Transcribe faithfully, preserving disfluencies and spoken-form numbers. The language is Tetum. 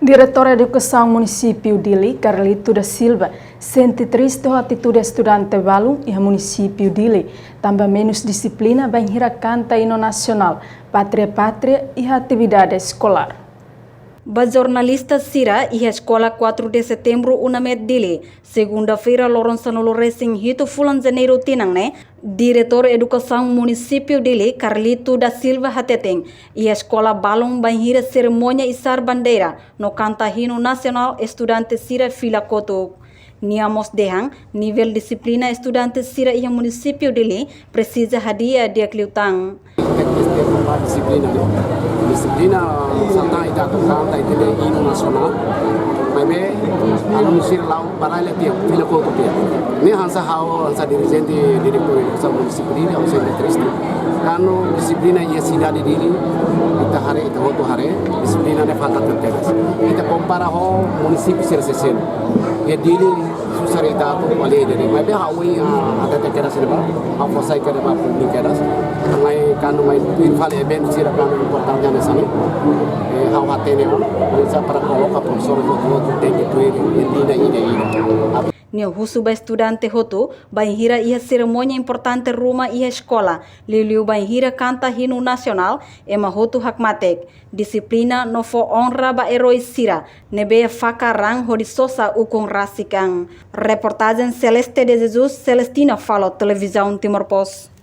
Diretór Edukasaun Munisípiu Dili, Carlito da Silva, sente triste ho atitude estudante balun iha Munisípiu Dili, tanba menus dixiplina bainhira kanta inu nasionál, Pátria Pátria, iha atividade eskolár. Ba jornalista sira iha Eskola Quatro de Setembro, UNAMED Dili, segunda-feira, loron sanulu resin hitu fulan Janeiru tinan ne'e, Diretór Edukasaun Munisípiu Dili, Carlito da Silva, hateten, iha eskola balun bainhira serimónia isar bandeira no kanta inu nasionál, estudante sira fila kotuk. Nia mós dehan, nivel dixiplina estudante sira iha Munisípiu Dili presiza hadi'a di'ak liután. Dixiplina, dixiplina, salta ita atu kanta ita-nia inu nasionál. Maibé alunu sira la'o para ele tiha, fila kotuk tiha. Ne'e hanesan ha'u, hanesan dirijente, diretór edukasaun munisípiu Dili, ha'u sente triste. Kuandu dixiplina iha sidade Dili, ita haree, ita hotu haree, dixiplina ne'e falta tebes. Ita kompara ho munisípiu sira seluk. Iha Dili, susar ita atu ko'alia de'it. Maibé ha'u, ah, hatete kedas ne'ebá, ha'u fó sai kedas ba públiku kedas. Mai kuandu mai tuir fali eventu sira kuandu importante hanesan ne'e. Eh, ha'u hatene ona, hanesan para koloka profesór hotu-hotu tenke tuir ida-ne'e, ida-ne'e. Nia husu ba estudante hotu, bainhira iha serimónia importante ruma iha eskola, liuliu bainhira kanta inu nasionál, ema hotu hakmatek, dixiplina no fó onra ba erói sira ne'ebé fakar an hodi sosa ukun rasik an. Reportajen Celeste de Jesus, Celestina Falo, Televizaun Timor Post.